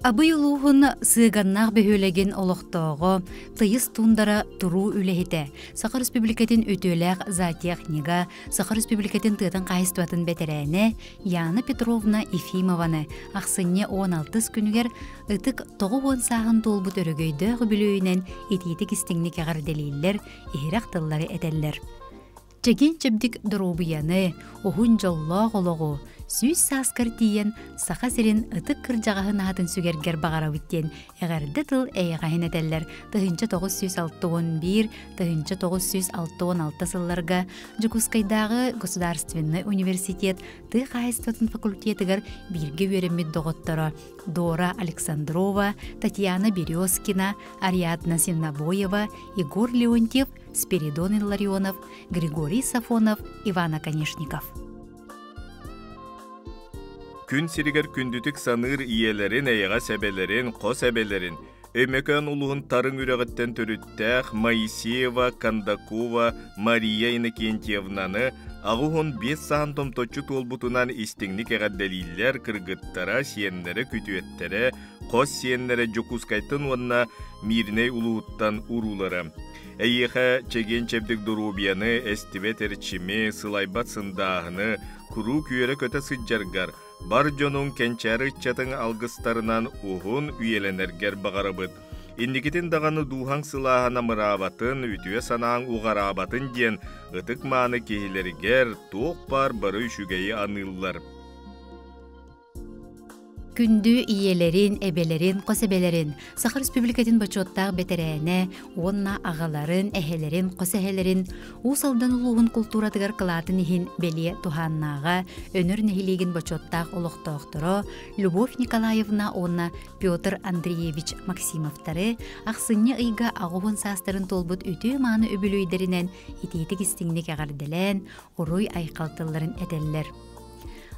Абый улууһун Сыаганнаах бөһүөлэгин олохтооҕо, тыйыс туундара туруу үлэһитэ, Саха Республикатын үтүөлээх зоотехнига, Саха Республикатын тыатын хаһайыстыбатын бэтэрээнэ Яна Петровна Ефимованы ахсынньы 16 күнүгэр ытык 90 сааһын туолбут өрөгөйдөөх үбүлүөйүнэн итиитик-истиҥник эҕэрдэлииллэр, иһирэх тыллары этэллэр. Чэгиэн-чэбдик доруобуйаны, уһун дьоллоох олоҕу, 100 сааскар тиийэн Саха сирин ытык кырдьаҕаһын аатын сүгэргэр баҕарабыт диэн эҕэрдэ тыл эйэҕэһин этэллэр 1961 1966 сылларга Дьокуускайдааҕы государственнай университет тыа хаһаайыстыбатын факультетыгар бииргэ үөрэммит доҕотторо Дора Александрова, Татьяна Березкина, Ариадна Синнабоева, Егор Леонтьев, Спиридон Илларионов, Григорий Сафонов, Иван Оконешников. Күн сиригэр күндүтүк саныыр ийэлэрин, эйэҕэс эбэлэрин, хос эбэлэрин, Өймөкөөн улууһун Тарыҥ үрэҕиттэн төрүттээх Моисеева Кондакова Мария Иннокентьевнаны 85 сааһын томточчу туолбутунан истиҥник эҕэрдэлииллэр кыргыттара, сиэннэрэ, күтүөттэрэ, хос сиэннэрэ Дьокуускайтан уонна Мииринэй улууһуттан уруулара. Эйиэхэ чэгиэн-чэбдик доруобуйаны, эстибэт эрчими, сылайбат сындааһыны, куруук үөрэ-көтө сылдьаргар, бар дьонуҥ кэнчээри ыччатыҥ алгыстарынан уһун үйэлэнэргэр баҕарабыт. Инникитин даҕаны дууһаҥ сылааһын амыраабатын, үтүө санааҥ уҕараабатын диэн ытык-мааны киһилэригэр туох баар бары үчүгэйи аныыллар. Күндү ийэлэрин, эбэлэрин, хос эбэлэрин, Саха Республикатын бочуоттаах бэтэрээнэ уонна аҕаларын, эһэлэрин, хос эһэлэрин Уус Алдан улууһун култууратыгар кылаатын иһин бэлиэ туһааннааҕа Өнөр нэһилиэгин бочуоттаах олохтоохторо Любовь Николаевна уонна Петр Андреевич Максимовтары ахсынньы ыйга 80 саастарын туолбут үтүө-мааны үбүлүөйдэринэн итиитик-истиҥник эҕэрдэлээн, уруй-айхал тылларын этэллэр.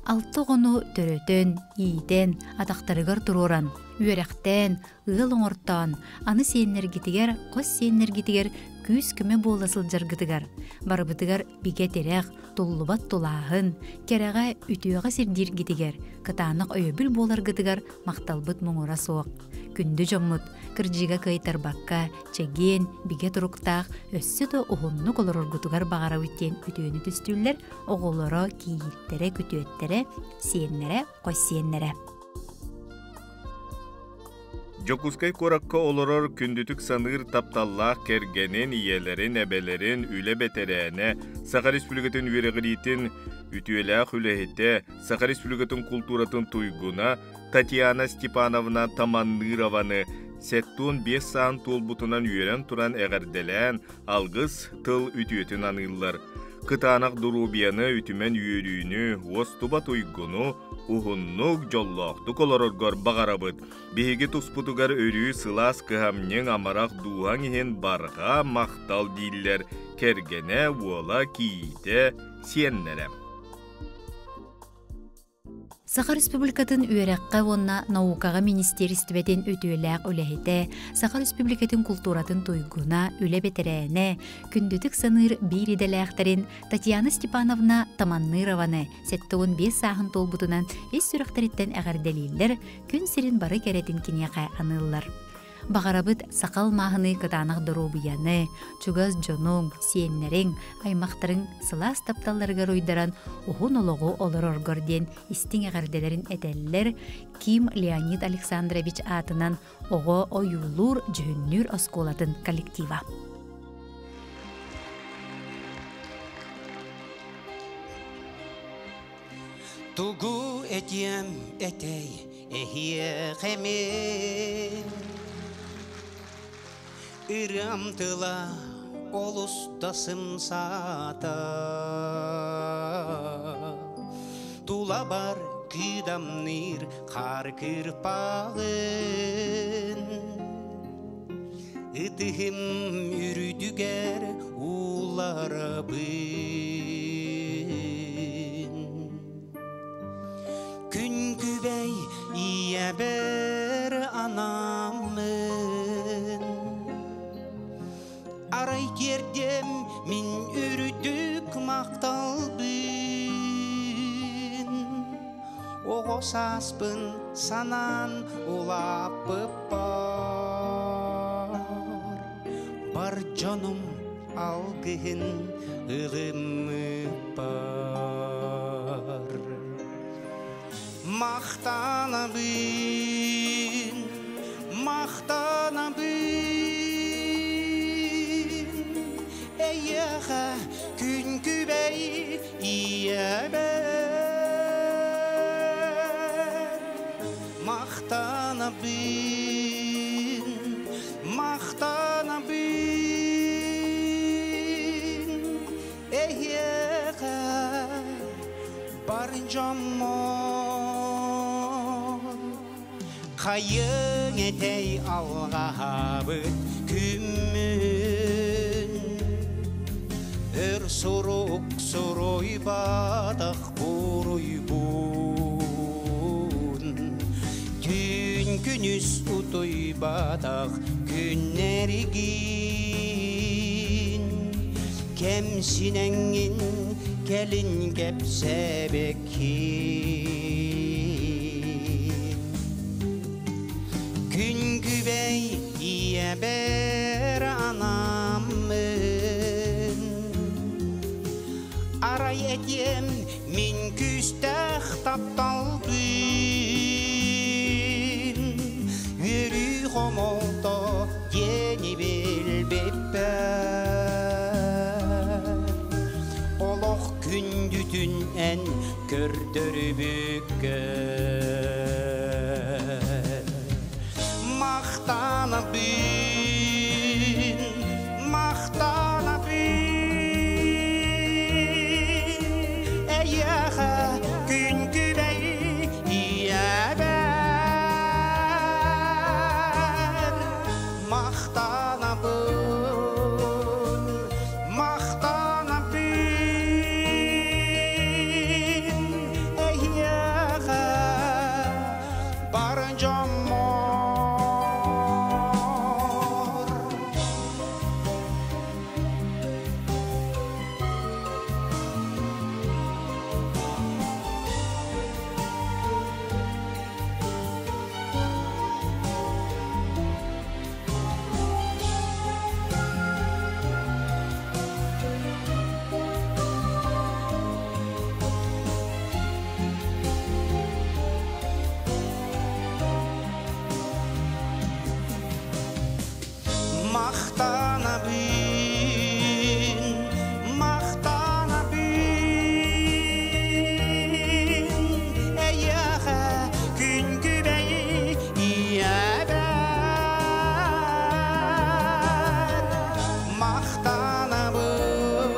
Алта оҕону төрөтөн, иитэн, атахтарыгар туруоран, үөрэхтээн, ыал оҥортоон, аны сиэннэргитигэр, хос сиэннэргитигэр күүс-көмө буола сылдьаргытыгар, барыбытыгар бигэ тирэх, туллубат тулааһын, кэрэҕэ, үтүөҕэ сирдииргитигэр, кытаанах өйөбүл буоларгытыгар махталбыт муҥура суох. Күндү дьоммут, кырдьыга кыайтарбакка, чэгиэн, бигэ туруктаах, өссө да уһуннук олороргутугар баҕарабыт диэн үтүөнү түстүүллэр оҕолоро, кийииттэрэ, күтүөттэрэ, сиэннэрэ, хос сиэннэрэ. Дьокуускай куоракка олорор күндүтүк саныыр тапталлаах кэргэнин, ийэлэрин, эбэлэрин, үлэ бэтэрээнэ, Саха Республикатын үөрэҕириитин үтүөлээх үлэһитэ, Саха Республикатын култууратын туйгуна Татьяна Степановна Таманнырованы 75 саан туолбутунан үөрэн туран эҕэрдэлээн, алгыс тыл үтүөтүн аныыллар. Кытаанах доруобуйаны, үтүмэн үөрүүнү, уостубат уйгуну, уһуннук, дьоллоохтук олороргор баҕарабыт. Биһиги туспутугар өрүү сылаас кыһамньыҥ, амарах дууһаҥ иһин барҕа махтал дииллэр кэргэнэ, уола, кийиитэ, сиэннэрэ. Саха Республикатын үөрэххэ уонна наукаҕа министиэристибэтин үтүөлээх үлэһитэ, Саха Республикатын култууратын туйгуна, үлэ бэтэрээнэ, күндүтүк саныыр биир идэлээхтэрин Татьяна Степановна Таманнырованы 75 сааһын туолбутунан ис сүрэхтэриттэн эҕэрдэлииллэр, күн сирин бары кэрэтин киниэхэ аныыллар. Баҕарабыт саха алмааһыныы кытаанах доруобуйаны, чугас дьонуҥ, сиэннэриҥ, аймахтарыҥ сылаас тапталларыгар уйдаран уһун олоҕу олороргор диэн истиҥ эҕэрдэлэрин этэллэр Ким Леонид Александрович аатынан оҕо ойуулуур-дьүһүннүүр оскуолатын коллектива. Тугу этиэм этэй эһиэхэ мин Ырыам тыла олус да сымсаата Тулабар кыыдамныыр хаар кырпаҕын Ытыһым үрдүгэр ууларабын Күн күбэй ийэбэр анаммын Арай тиэрдиэм мин үрдүк махталбын Оҕо сааспын санаан улааппыппар бар дьонум алгыһын ылыммыппар Махтанабын, махтанабын эйиэхэ күн күбэй ийэбэр Махтанабын, махтанабын эйиэхэ бар дьоммор Хайыҥ этэй алҕаһаабыт күммүн Өр сурук суруйбатах буруйбун Түүн күнүс утуйбатах күннэригин Кэмсинэҥҥин кэлин кэпсээбэккин Күн күбэй ийэбэр анаммын Арай этиэм мин күүстээх тапталбын Үөрүү хомолто диэни билбиппэр Олох күндүтүн эн көрдөрүбүккэр Махтанабын, махтанабын Эйиэхэ күн күбэй ийэбэр Махтанабын, махтанабын эйиэхэ бар дьоммор. Махтанабын, махтанабын эйиэхэ күн күбэй ийэбэр Махтанабын,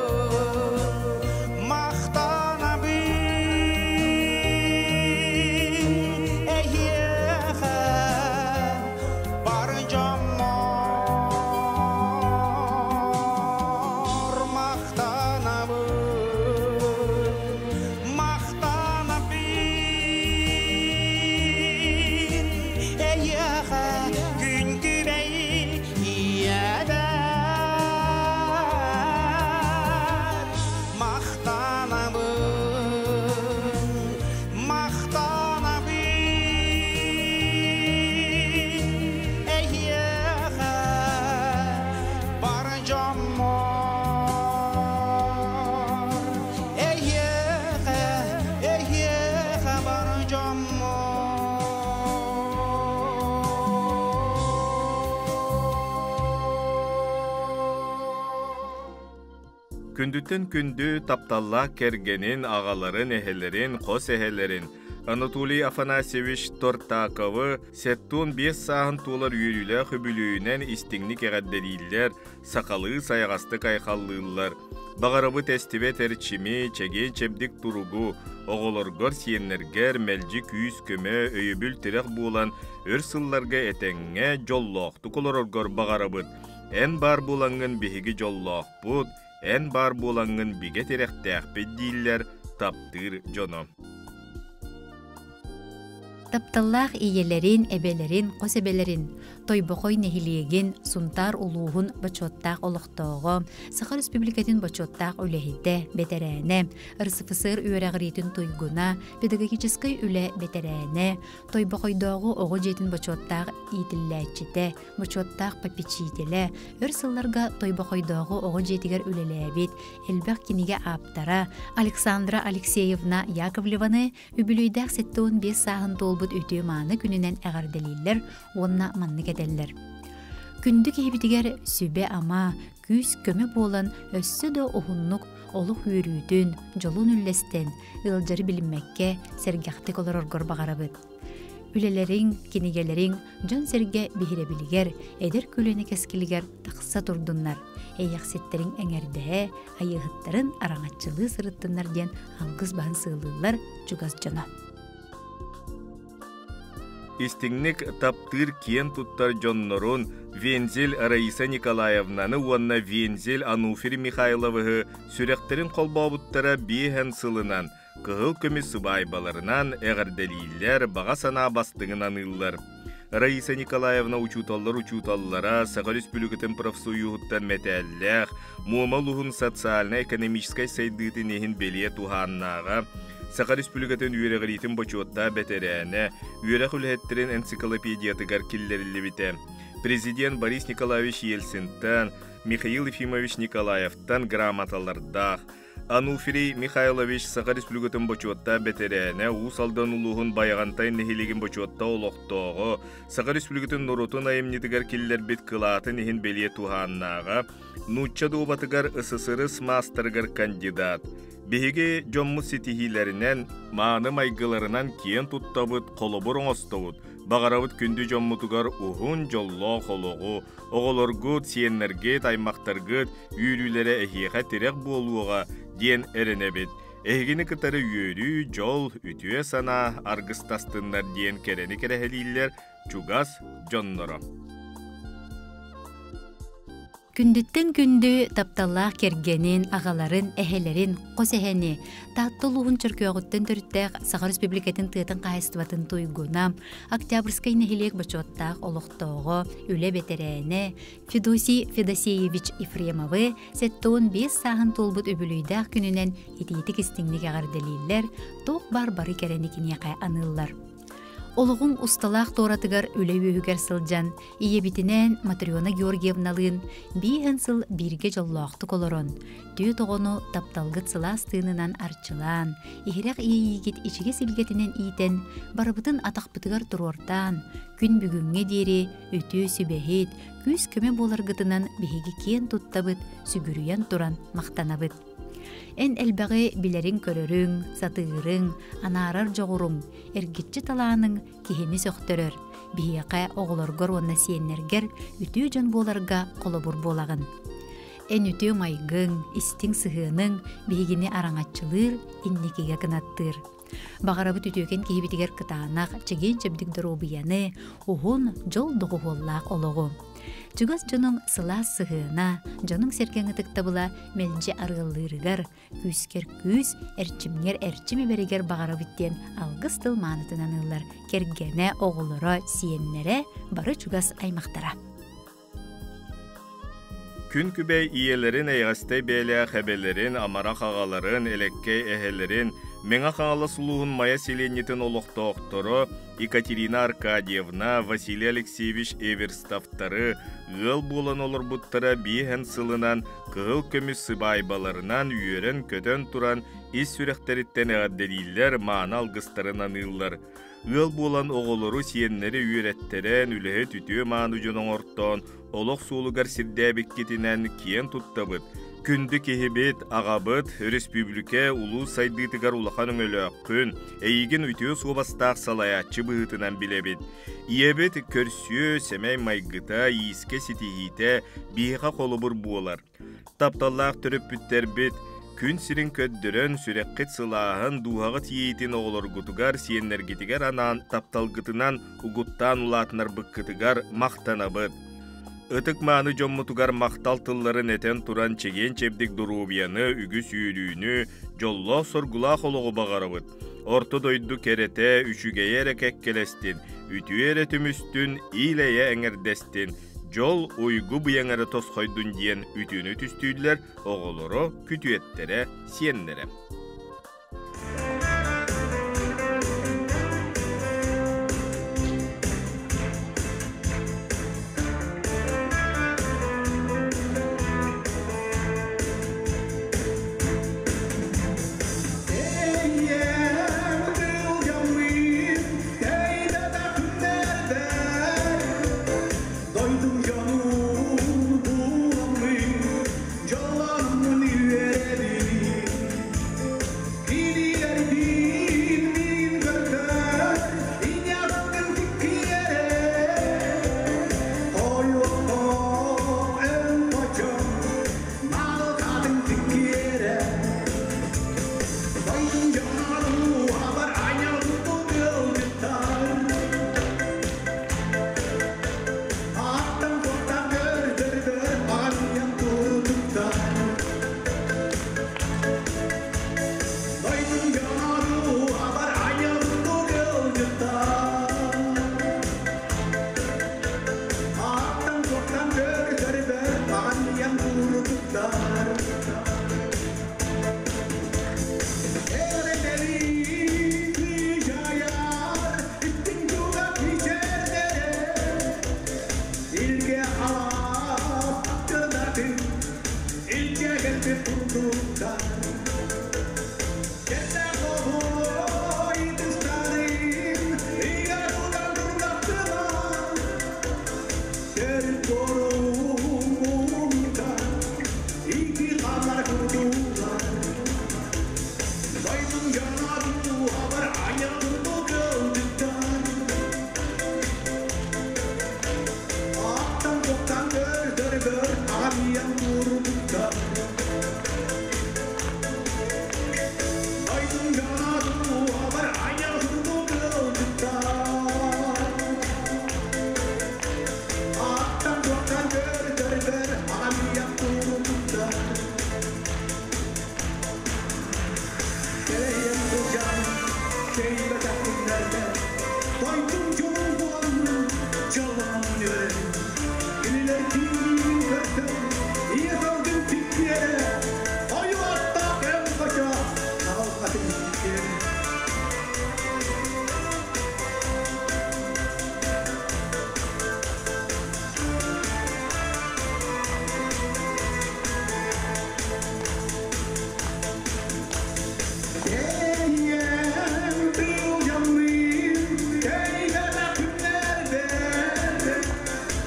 махтанабын эйиэхэ бар дьоммор махтанабын, махтанабын эйиэхэ күн күбэй ийэбэр махтанабын, махтанабын эйиэхэ бар дьоммор эйиэхэ эйиэхэ бар дьоммор Күндүттэн күндү тапталлаах кэргэнин, аҕаларын, эһэлэрин, хос эһэлэрин Анатолий Афанасьевич Тортаковы 75 сааһын туолар үөрүүлээх үбүлүөйүнэн истиҥник эҕэрдэлииллэр, сахалыы сайаҕастык айхаллыыллар. Баҕарабыт эстибэт эрчими, чэгиэн-чэбдик туругу, оҕолоргор, сиэннэргэр мэлдьи күүс-көмө, өйөбүл-тирэх буолан өр сылларга этэҥҥэ, дьоллоохтук олороргор баҕарабыт. Эн баар буолаҥҥын биһиги дьоллоохпут, эн баар буолаҥҥын бигэ тирэхтээхпит дииллэр таптыыр дьоно. Тапталлаах ийэлэрин, эбэлэрин, хос эбэлэрин, Тойбохой нэһилиэгин, Сунтаар улууһун бочуоттаах олохтооҕо, Саха Республикатын бочуоттаах үлэһитэ, бэтэрээнэ, РСФСР үөрэҕириитин туйгуна, педагогическай үлэ бэтэрээнэ, Тойбохойдооҕу оҕо дьиэтин бочуоттаах иитиллээччитэ, бочуоттаах попечителэ, өр сылларга Тойбохойдооҕу оҕо дьиэтигэр үлэлээбит, элбэх кинигэ ааптара Александра Алексеевна Яковлеваны үбүлүөйдээх 75 сааһын туолбут үтүө-мааны күнүнэн эҕэрдэлииллэр уонна маннык этэллэр. Күндү киһибитигэр сүбэ-ама, күүс-көмө буолан өссө да уһуннук олох үөрүүтүн, дьолун үллэстэн, ыалдьары билиммэккэ, сэргэхтик олороргор баҕарабыт. Үлэлэриҥ, кинигэлэриҥ дьон-сэргэ биһирэбилигэр, эдэр көлүөнэ кэскилигэр тахса турдуннар, эйэхситтэриҥ эҥэрдэһэ, айыыһыттарын араҥаччылыы сырыттыннар диэн алгыс баһын сыалыыллар чугас дьоно. Истиҥник таптыыр киэн туттар дьоннорун Вензель Раиса Николаевнаны уонна Вензель Ануфрий Михайловыһы сүрэхтэрин холбообуттара биэһэн сылынан кыһыл көмүс сыбаайбаларынан эҕэрдэлииллэр, баҕа санаа бастыҥын аныыллар. Раиса Николаевна учууталлар учууталлара Саха Республикатын профсоюһуттан мэтээллээх, Муома улууһун социальнай-экономическай сайдыытын иһин бэлиэ туһааннааҕа, Саха Республикатын үөрэҕириитин бочуоттаах бэтэрээнэ, үөрэх үлэһиттэрин энциклопедиятыгар киллэриллибитэ. Президент Борис Николаевич Ельцинтэн, Михаил Ефимович Николаевтан грамоталардаах, Ануфрий Михайлович Саха Республикатын бочуоттаах бэтэрээнэ, Уус Алдан улууһун Байаҕантай нэһилиэгин бочуоттаах олохтооҕо, Саха Республикатын норуотун айымньытыгар киллэрбит кылаатын иһин бэлиэ туһааннааҕа, нуучча дуобатыгар СССР маастарыгар кандидат. Биһиги дьоммут ситиһиилэринэн, мааны майгыларынан киэн туттабыт, холобур оҥостобут, баҕарабыт күндү дьоммутугар уһун дьоллоох олоҕу, оҕолоргут, сиэннэргит, аймахтаргыт үөрүүлэрэ эһиэхэ тирэх буолуоҕа диэн эрэнэбит. Эһигини кытары үөрүү, дьол, үтүө санаа аргыстастыннар диэн кэрэни кэрэһэлииллэр чугас дьонноро. Күндүттэн күндү тапталлаах кэргэнин, аҕаларын, эһэлэрин, хос эһэни Таатта улууһун Чөркөөҕүттэн төрүттээх Саха Республикатын тыатын хаһаайыстыбатын туйгуна, Октябрьскай нэһилиэк бочуоттаах олохтооҕо, үлэ бэтэрээнэ Федосий Федосеевич Ефремовы 75 сааһын туолбут үбүлүйдээх күнүнэн итиитик-истиҥник эҕэрдэлииллэр, туох баар бары кэрэни киниэхэ аныыллар. Олоҕуҥ усталаах туоратыгар үлэ үөһүгэр сылдьан, ийэбитинээн Матрена Георгиевналыын биэһэн сыл бииргэ дьоллоохтук олорон, түөрт оҕону тапталгыт сылаас тыынынан арчылаан, иһирэх иэйиигит ичигэс илгэтинэн иитэн, барыбытын атахпытыгар туруортаан, күн бүгүҥҥэ диэри үтүө сүбэһит, күүс-көмө буоларгытынан биһиги киэн туттабыт, сүгүрүйэн туран махтанабыт. Эн элбэҕи билэриҥ-көрөрүҥ, сатыырыҥ, анаарар дьоҕуруҥ, эргиччи талааныҥ киһини сөхтөрөр, биһиэхэ оҕолоргор уонна сиэннэргэр үтүө дьон буоларга холобур буолаҕын. Эн үтүө майгыҥ, истиҥ сыһыаныҥ биһигини араҥаччылыыр, инникигэ кынаттыыр. Баҕарабыт үтүөкэн киһибитигэр кытаанах, чэгиэн-чэбдик доруобуйаны, уһун, дьол доҕуһуоллаах олоҕу. Чугас дьонуҥ сылаас сыһыана, дьонуҥ-сэргэҥ ытыктабыла мэлдьи арыаллыырыгар, күүскэр күүс, эрчимҥэр эрчим эбэригэр баҕарабыт диэн алгыс тыл маанытынан ыллар кэргэнэ, оҕолоро, сиэннэрэ, бары чугас аймахтара. Күн күбэй ийэлэрин эйэҕэстэй бэйэлээх эбэлэрин, амарах аҕаларын, элэккэй эһэлэрин, Мэҥэ Хаҥалас улууһун Майа сэлиэнньэтин олохтоохторо Екатерина Аркадьевна, Василий Алексеевич Эверстовтары ыал буолан олорбуттара биэһэн сылынан кыһыл көмүс сыбаайбаларынан үөрэн-көтөн туран ис сүрэхтэриттэн эҕэрдэлииллэр, мааны алгыстарын аныыллар. Ыал буолан оҕолору, сиэннэри үөрэттэрэн, үлэһит үтүө-мааны дьон оҥортоон, олох суолугар сирдээбиккитинэн киэн туттабыт. Күндү киһибит, аҕабыт, өрөспүүбүлүкэ улуус сайдыытыгар улахан өҥөлөөххүн, эйигин үтүө суобастаах салайааччы быһыытынан билэбит. Ийэбит көрсүө, сэмэй майгыта, иискэ ситиһиитэ биһиэхэ холобур буолар. Тапталлаах төрөппүттэрбит күн сирин көрдөрөн, сүрэххит сылааһын, дууһаҕыт иэйиитин оҕолоргутугар, сиэннэргитигэр анаан тапталгытынан угуттаан улаатынарбыккытыгар махтанабыт. Ытык-мааны дьоммутугар махтал тылларын этэн туран чэгиэн-чэбдик доруобуйаны, үгүс үөрүүнү, дьоллоох-соргулаах олоҕу баҕарабыт. Орто дойду кэрэтэ, үчүгэйэ эрэ кэккэлэстин, үтүө эрэ түмүстүн, ил-эйэ эҥэрдэстин, дьол, уйгу быйаҥ эрэ тосхойдун диэн үтүөнү түстүүллэр оҕолоро, күтүөттэрэ, сиэннэрэ.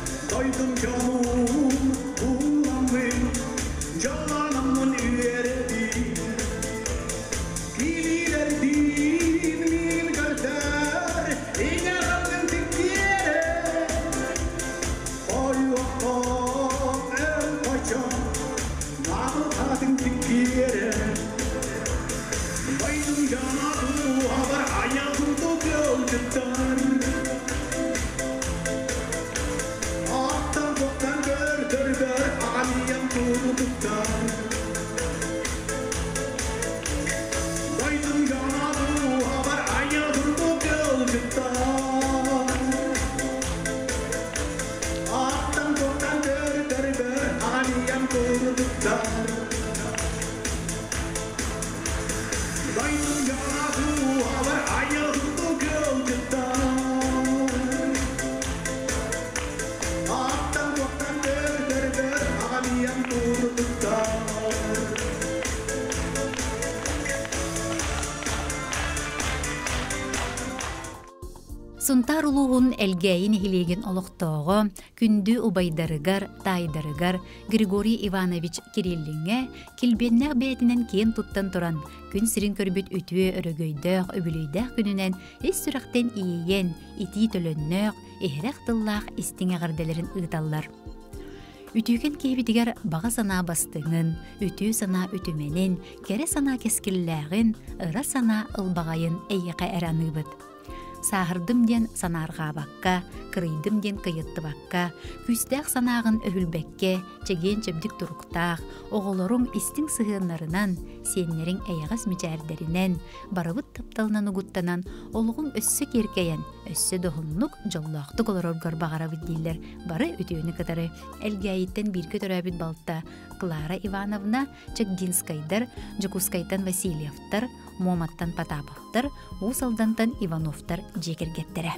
Дойдум дьонун буламмын, дьоллонмун үөрэбин. Кириэрбин мин көрдөр, иньэҕин тиккиэрэ. Ойуоххо эн хочом, маалыкатын тиккиэрэ. Дойдум дьонун абар айан тутулгыттар. Аттан куттан көрдөрдөр, аҕам турдуктар. Дойдум дьону абар айан тутулгыттар. Аттан куттан көрдөрдөр, аҕам турдуктар. Сунтаар улууһун Элгээйи нэһилиэгин олохтооҕо, күндү убайдарыгар, таайдарыгар Григорий Иванович Кириллиҥҥэ килбиэннээх бэйэтинэн киэн туттан туран, күн сирин көрбүт үтүө өрөгөйдөөх, үбүлүйдээх күнүнэн ис сүрэхтэн иэйэн, итии төлөннөөх, иһирэх тыллаах истиҥ эҕэрдэлэрин ыыталлар. Үтүөкэн киһибитигэр баҕа санаа бастыҥын, үтүө санаа үтүмэнин, кэрэ санаа кэскиллээҕин, ыра санаа ылбаҕайын эйиэхэ эрэ аныыбыт. Сааһырдым диэн санаарҕаабакка, кырыйдым диэн кыйыттыбакка, күүстээх санааҕын өһүлбэккэ, чэгиэн-чэбдик туруктаах, оҕолоруҥ истиҥ сыһыаннарынан, сиэннэриҥ эйэҕэс мичээрдэринэн, барыбыт тапталынан угуттанан, олоҕуҥ өссө киэркэйэн, өссө дьоһуннук, дьоллоохтук олороргор баҕарабыт дииллэр бары үтүөнү кытары Элгээйиттэн бииргэ төрөөбүт балта Клара Ивановна, Чагдинскайдар, Дьокуускайтан Васильевтар, Муоматтан Потаповтар, Уус Алдантан Ивановтар дьиэ кэргэттэрэ.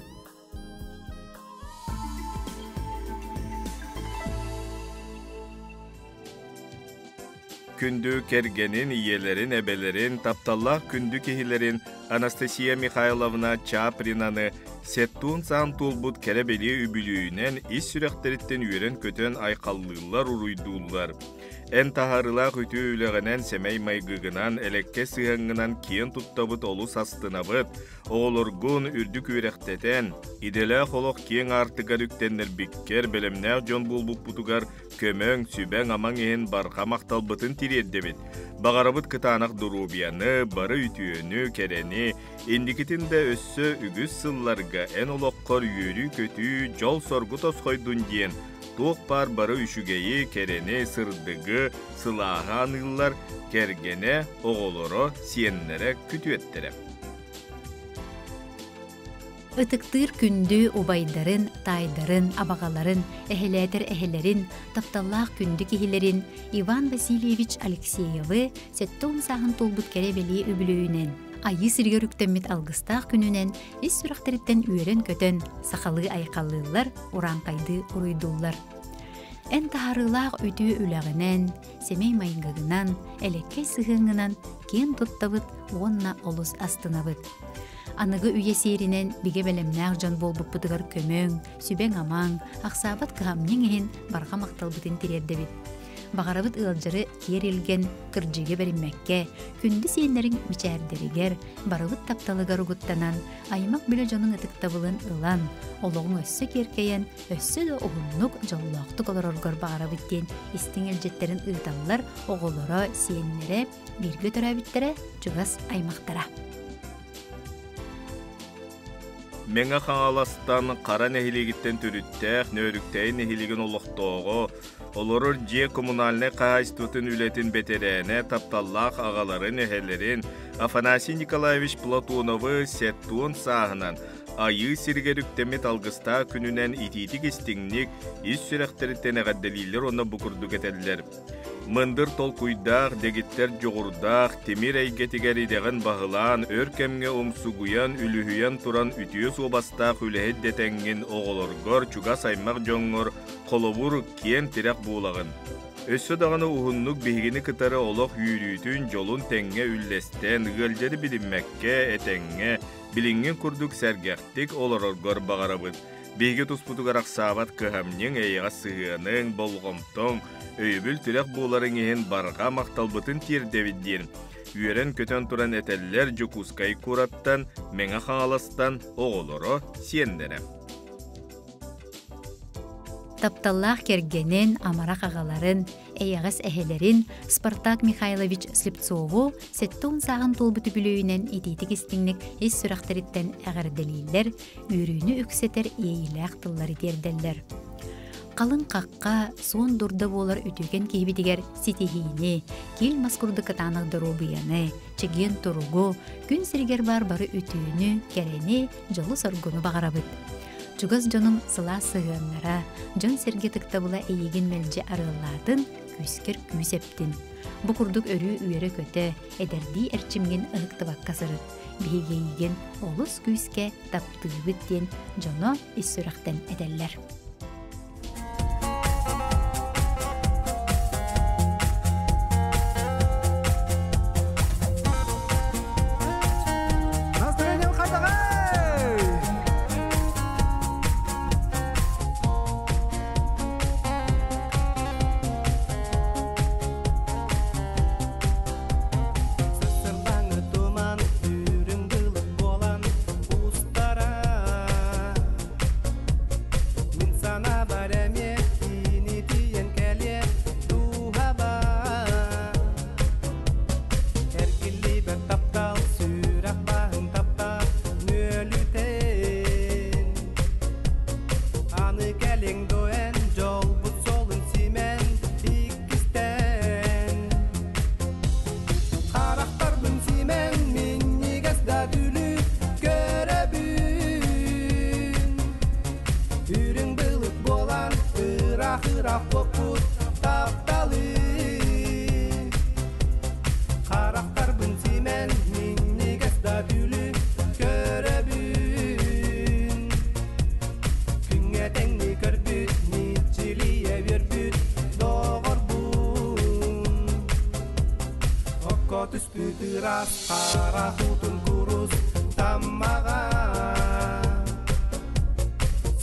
Күндү кэргэнин, ийэлэрин, эбэлэрин, тапталлаах күндү киһилэрин Анастасия Михайловна Чапринаны сеттуун саан туолбут кэрэ бэлиэ үбүлүөйүнэн ис сүрэхтэриттэн үөрэн-көтөн айхаллыыллар, уруйдууллар. Эн таһаарыылаах үтүө үлэҕинэн, сэмэй майгыгынан, элэккэ сыһыаҥҥынан киэн туттабыт, олус астынабыт. Оҕолоргун үрдүк үөрэхтэтэн, идэлээх олох киэҥ аартыгар үктэннэрбиккэр, бэлэмнээх дьон буолбуппутугар көмөҥ, сүбэҥ-амаҥ иһин барҕа махталбытын тириэрдэбит. Баҕарабыт кытаанах доруобуйаны, бары үтүөнү, кэрэни, инникитин да өссө үгүс сылларга эн олоххор үөрүү-көтүү, дьол-соргу тосхойдун диэн туох баар бары үчүгэйи, кэрэни, сырдыгы, сылааһы аныыллар, кэргэнэ, оҕолоро, сиэннэрэ, күтүөттэрэ. Ытыктыыр күндү убайдарын, таайдарын, абаҕаларын, эһэлээтэр эһэлэрин, тапталлаах күндү киһилэрин Иван Васильевич Алексеевы 70 сааһын туолбут кэрэ бэлиэ үбүлүөйүнэн, Айыы сиригэр үктэммит алгыстаах күнүнэн ис сүрэхтэриттэн үөрэн-көтөн, сахалыы айхаллыыллар, урааҥхайдыы уруйдууллар. Эн таһаарыылаах үтүө үлэҕинэн, сэмэй майгыгынан, элэккэй сыһыаҥҥынан киэн туттабыт уонна олус астынабыт. Аныгы үйэ сиэринэн бигэ бэлэмнээх дьон буолбуппутугар көмөҥ, сүбэҥ-амаҥ, ахсаабат кыһамньыҥ иһин барҕа махталбытын тириэрдэбит. Баҕарабыт ыалдьары киэр илгэн, кырдьыга бэриммэккэ, күндү сиэннэриҥ мичээрдэригэр, барыбыт тапталыгар угуттанан, аймах билэ дьонуҥ ытыктабылын ылан, олоҕуҥ өссө киэркэйэн, өссө да уһуннук, дьоллоохтук олороргор баҕарабыт диэн истиҥ илдьиттэрин ыыталлар оҕолоро, сиэннэрэ, бииргэ төрөөбүттэрэ, чугас аймахтара. Мэҥэ Хаҥаластан Хара нэһилиэгиттэн төрүттээх Нөөрүктэйи нэһилиэгин олохтооҕо, олорор дьиэ коммунальнай хаһаайыстыбатын үлэтин бэтэрээнэ, тапталлаах аҕаларын, эһэлэрин Афанасий Николаевич Платоновы 70 сааһынан Айыы сиригэр үктэммит алгыстаах күнүнэн итиитик-истиҥник, ис сүрэхтэриттэн эҕэрдэлииллэр уонна бу курдук этэллэр. Мындыр толкуйдаах, дэгиттэр дьоҕурдаах, тимир эйгэтигэр идэҕин баһылаан, өр кэмҥэ умсугуйан, үлүһүйэн туран үтүө суобастаах үлэһит дэтэҥҥин оҕолоргор, чугас аймах дьоҥҥор холобур, киэн тирэх буолаҕын. Өссө даҕаны уһуннук биһигини кытары олох үөрүүтүн, дьолун тэҥҥэ үллэстэн, ыалдьары билиммэккэ, этэҥҥэ, билиҥҥин курдук сэргэхтик олороргор баҕарабыт. Биһиги туспутугар ахсаабат кыһамньыҥ, эйэҕэс сыһыаныҥ, болҕомтоҥ, өйөбүл-тирэх буоларыҥ иһин барҕа махталбытын тиэрдэбит диэн үөрэн-көтөн туран этэллэр Дьокуускай куораттан, Мэҥэ Хаҥаластан оҕолоро, сиэннэрэ. Тапталлаах кэргэнин, амарах аҕаларын, эйэҕэс эһэлэрин Спартак Михайлович Слепцову 70 сааһын туолбут үбүлүөйүнэн итиитик-истиҥник ис сүрэхтэриттэн эҕэрдэлииллэр, үөрүүнү үксэтэр иэйиилээх тыллары тиэрдэллэр. Халыҥ хахха, суон дурда буолар үтүөкэн киһибитигэр ситиһиини, киил мас курдук кытаанах доруобуйаны, чэгиэн туругу, күн сиригэр баар бары үтүөнү, кэрэни, дьолу-соргуну баҕарабыт. Чугас дьонуҥ сылаас сыһыаннара, дьон-сэргэ ытыктабыла эйигин мэлдьи арыаллаатын, күүскэр күүс эптин. Бу курдук өрүү үөрэ-көтө, эдэрдии эрчимҥин ыһыктыбакка сырыт. Биһиги эйигин олус күүскэ таптыыбыт диэн дьоно ис сүрэхтэн этэллэр. Настроением хайдаҕай! Сырдаҥы туман үрүҥ былыт буолан устара. Мин Аны кэлиҥ дуэн дьолбут суолун симэн иккистээн Харахтарбын симэн минньигэс да түүлү көрөбүн Үрүҥ былыт буолан ыраах-ыраах куоппут тапталы Харахтарбын симэн минньигэс да түүлү көрөбүн Күҥҥэ тэҥнии көрбүт, мичилийэ үөрбүт доҕорбун. Окко түспүт ыраас хара уутун курус таммаҕа.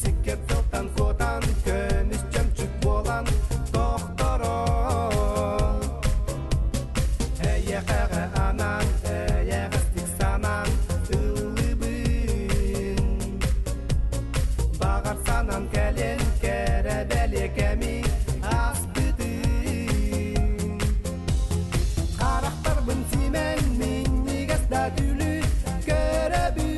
Сиккэр тылтан куотан, көмүс чөмчүк буолан тохторо. Эйиэхэҕэ анаан, эйэҕэстик санаан ыллыбын. Баҕар санан кэлин кэрэ бэлиэ кэми ааспытын. Харахтарбын симэн минньигэс да түүлү көрөбүн.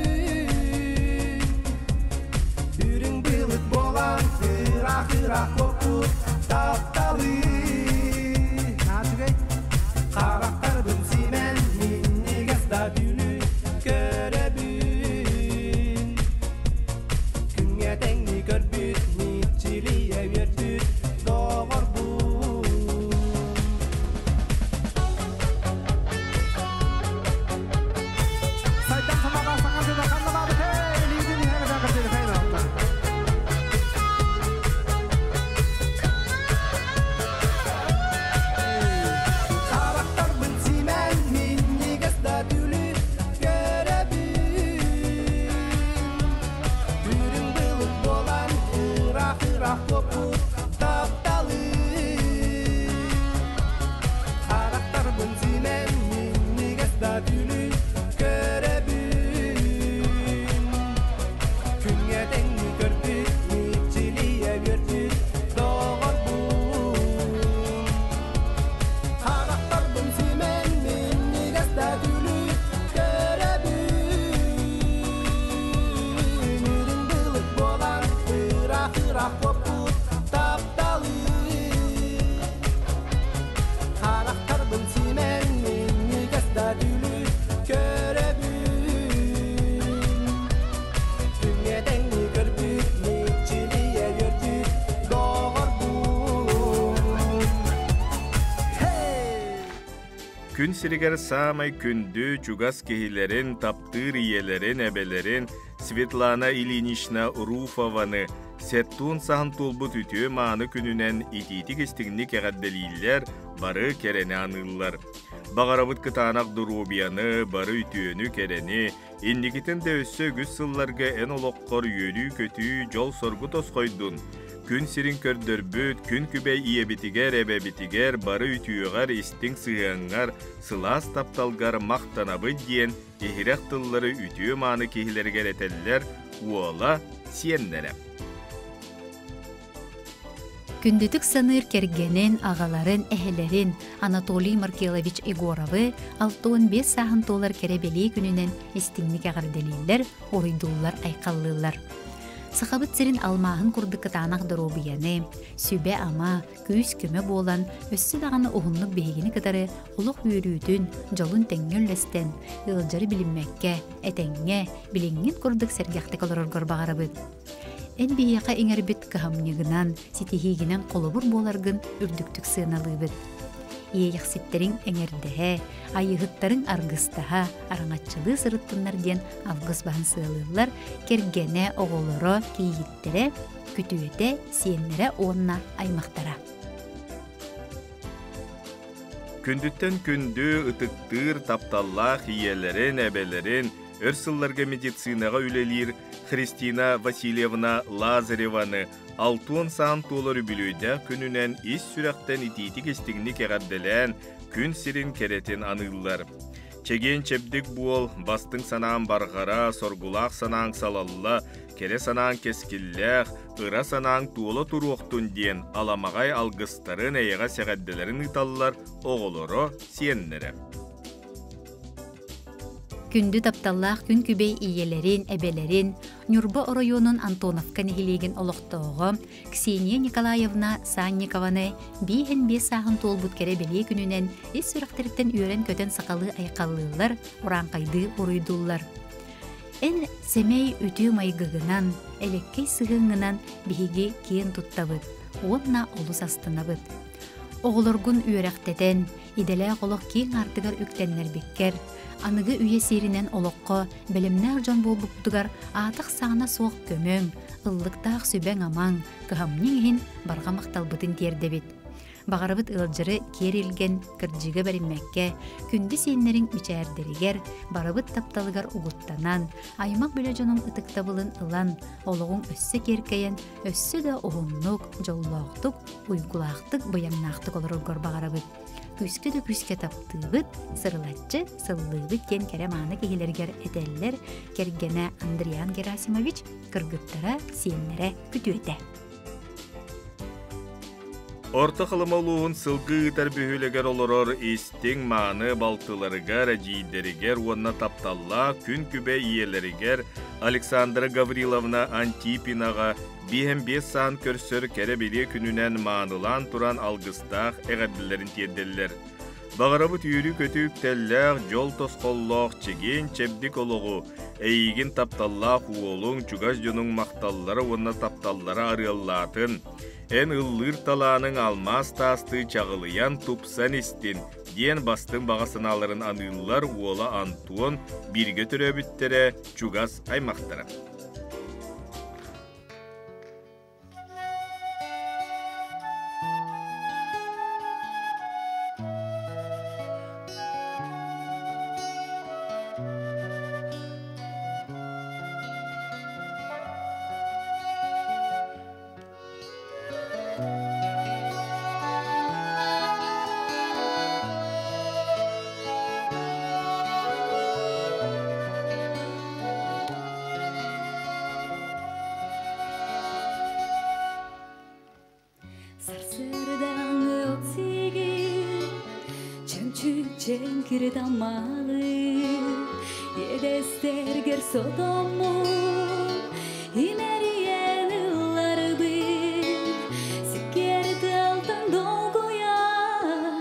Үрүҥ былыт буолан ыраах-ыраах куоппут тапталы. Харахтарбын симэн минньигэс да түүлү көрөбүн. Күҥҥэ тэҥнии көрбүт, мичилийэ үөрбүт доҕорбун. Сайдан самаға саңа ханна Лидин Харахтарбын симэн минньигэс да түүлү көрөбүн. Үрүҥ былыт буолан ыраах-ыраах куоппут тапталы. Харахтарбын симэн минньигэс да түүлү көрөбүн. Күҥҥэ тэҥнии көрбүт, мичилийэ үөрбүт доҕорбун. Харахтарбын симэн минньигэс да түүлү көрөбүн. Үрүҥ былыт буолан ыраах-ыраах куоппут тапталы. Харахтарбын симэн минньигэс да түүлү көрөбүн. Күҥҥэ тэҥнии көрбүт, мичилийэ үөрбүт доҕорбун. Күн сиригэр саамай күндү чугас киһилэрин, таптыыр ийэлэрин, эбэлэрин Светлана Ильинична Руфованы сеттуун саһан туолбут үтүө мааны күнүнэн итиитик истиҥник эҕэрдэлииллэр, бары кэрэни аныыллар. Баҕарабыт кытаанах доруобуйаны, бары үтүөнү, кэрэни, инникитин да өссө үгүс сылларга эн олоххор үөрүү-көтүү, дьол-соргу тосхойдун. Күн сирин көрдөрбүт, күн күбэй ийэбитигэр, эбэбитигэр бары үтүөҕэр, истиҥ сыһыаҥҥар, сылаас тапталгар махтанабыт диэн иһирэх тыллары үтүө-мааны киһилэригэр этэллэр уола, сиэннэрэ. Күндүтүк саныыр кэргэнин, аҕаларын, эһэлэрин Анатолий Маркелович Егоровы 65 сааһын туолар кэрэ бэлиэ күнүнэн истиҥник эҕэрдэлииллэр, уруйдууллар, айхаллыыллар. Сахабыт сирин алмааһын курдук кытаанах доруобуйаны, сүбэ-ама, күүс-көмө буолан, өссө даҕаны уһуннук биһигини кытары олох үөрүүтүн, дьолун тэҥҥэ үллэстэн, ыалдьары билиммэккэ, этэҥҥэ, билиҥҥин курдук сэргэхтик олороргор баҕарабыт. Эн биһиэхэ иҥэрбит кыһамньыгынан, ситиһиигинэн холобур буоларгын үрдүктүк сыаналыыбыт. Иэйэхситтэриҥ эҥэрдэһэ, айыыһыттарыҥ аргыстаһа, араҥаччылыы сырыттыннар диэн алгыс баһын сыалыыллар кэргэнэ, оҕолоро, кийииттэрэ, күтүөтэ, сиэннэрэ уонна аймахтара. Күндүттэн күндү, ытыктыыр, тапталлаах ийэлэрин, эбэлэрин, өр сылларга медицинаҕа үлэлиир Христина Васильевна Лазареваны алтуон саан туолар үбүлүөйдээх күнүнэн ис сүрэхтэн итиитик-истиҥник эҕэрдэлээн, күн сирин кэрэтин аныыллар. Чэгиэн-чэбдик буол, бастыҥ санаан барҕара, соргулаах санааҥ салалла, кэрэ санааҥ кэскиллээх, ыра санааҥ туола туруохтун диэн аламаҕай алгыстарын, эйэҕэс эҕэрдэлэрин ыыталлар оҕолоро, сиэннэрэ. Күндү тапталлаах күн күбэй ийэлэрин, эбэлэрин, Ньурба оройуонун Антоновка нэһилиэгин олохтооҕо Ксения Николаевна Санникованы 55 сааһын туолбут кэрэ бэлиэ күнүнэн ис сүрэхтэриттэн үөрэн-көтөн сахалыы айхаллыыллар, урааҥхайдыы уруйдууллар. Эн сэмэй үтүө майгыгынан, элэккэй сыһыаҥҥынан биһиги киэн туттабыт уонна олус астынабыт. Оҕолоргун үөрэхтэтэн, идэлээх олох киэҥ аартыгар үктэннэрбиккэр, аныгы үйэ сиэринэн олоххо бэлэмнээх дьон буолбуппутугар аатах-саана суох көмөҥ, ыллыктаах сүбэҥ-амаҥ, кыһамньыҥ иһин барҕа махталбытын тиэрдэбит. Баҕарабыт ыалдьары киэр илгэн, кырдьыга бэриммэккэ, күндү сиэннэриҥ мичээрдэригэр, барыбыт тапталыгар угуттанан, аймах билэ дьонуҥ ытыктабылын ылан, олоҕуҥ өссө киэркэйэн, өссө да уһуннук, дьоллоохтук, уйгулаахтык, быйаҥнаахтык олороргор баҕарабыт. Күүскэ да күүскэ таптыыбыт, сырылаччы сыллыыбыт диэн кэрэ-мааны киһилэригэр этэллэр кэргэнэ Андриан Герасимович, кыргыттара, сиэннэрэ күтүөтэ. Орто Халыма улууһун сылгы ыытар бөһүөлэгэр олорор истиҥ мааны балтыларыгар, эдьиийдэригэр уонна тапталлаах күн күбэй ийэлэригэр Александра Гавриловна Антипинаҕа 55 саан көрсөр кэрэ-бэлиэ күнүнэн маанылаан туран алгыстаах эҕэрдэлэрин тиэрдэллэр. Баҕарабыт үөрүү-көтүү үктэллээх, дьол тосхоллоох, чэгиэн-чэбдик олоҕу, эйигин тапталлаах уолуҥ, чугас дьонуҥ махталлара уонна тапталлара арыаллаатын, эн ыллыыр талааныҥ алмаас таастыы чаҕылыйан, тупсан истин, диэн бастыҥ баҕа санааларын аныыллар уола Антон, бииргэ төрөөбүттэрэ, чугас аймахтара. Сарсыардаҥы от сиигин, чөмчүк чэҥкир таммаҕы, иэдэстэргэр сотоммун, имэрийэн ылларбын, сиккиэр тыалтан долгуйар,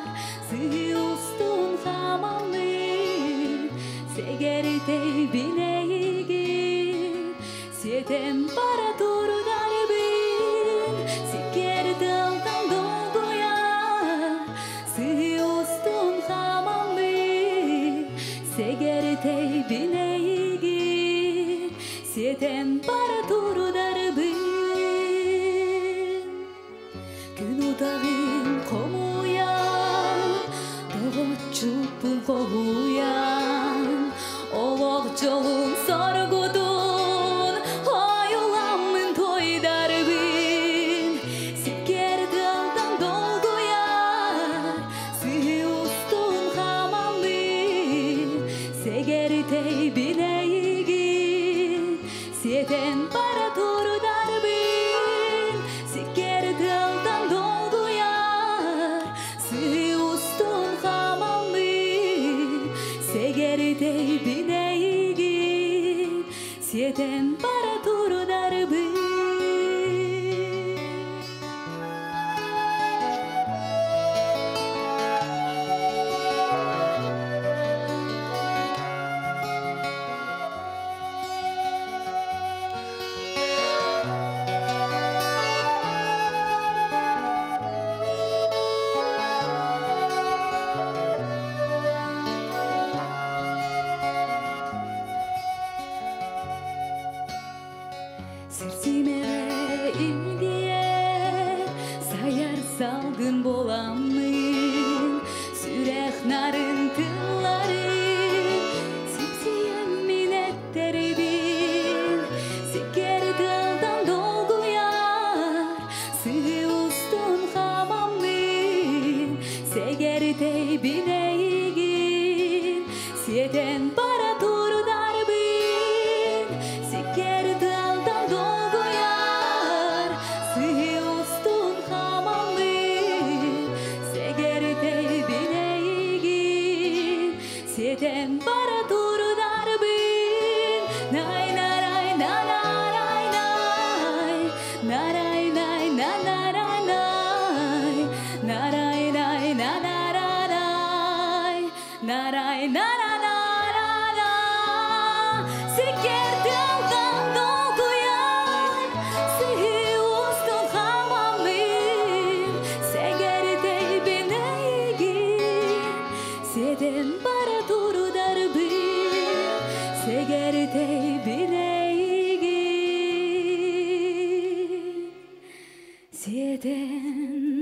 сыһыы устун хаамаммын, сэгэртэй эйигин, сиэтэн бара турдарбын, сиккиэр тыалтан долгуйар, сыһыы устун хаамаммын, сэгэртэй эйигин, сиэтэн бара турдарбын. Күн утаҕын хомуйан, доҕоччуппун хоһуйан, олох дьолун соргутун, ойуламмын тойдарбын, сиккиэр тыалтан долгуйар, сыһыы устун хаамаммын, сэгэртэй эйигин, сиэтэн бара турдарбын, сиккиэр тыалтан долгуйар, сыһыы устун хаамаммын, сэгэртэй эйигин, сиэтэн бара турдарбын. Сирсимэҕэ илгийэр, сайар салгын буоламмын, сүрэх нарын тылларын, сипсийэн мин эттэрбин, сиккиэр тыалтан долгуйар, сыһыы устун хаамаммын, сэгэртэй эйигин, сиэтэн бара турдарбын, сиккиэр тыалтан долгуйар, сыһыы устун хаамаммын, сэгэртэй эйигин, сиэтэн бара турдарбын. Най-нарай, на-на. на на на на най най на на на най на най на на на на Сикер тылдан долгуяр, сыһыы устун хамаммын, сэгэртэй бинэйгин, сиэтэн бара турдарбын, сэгэртэй бинэйгин, сиэтэн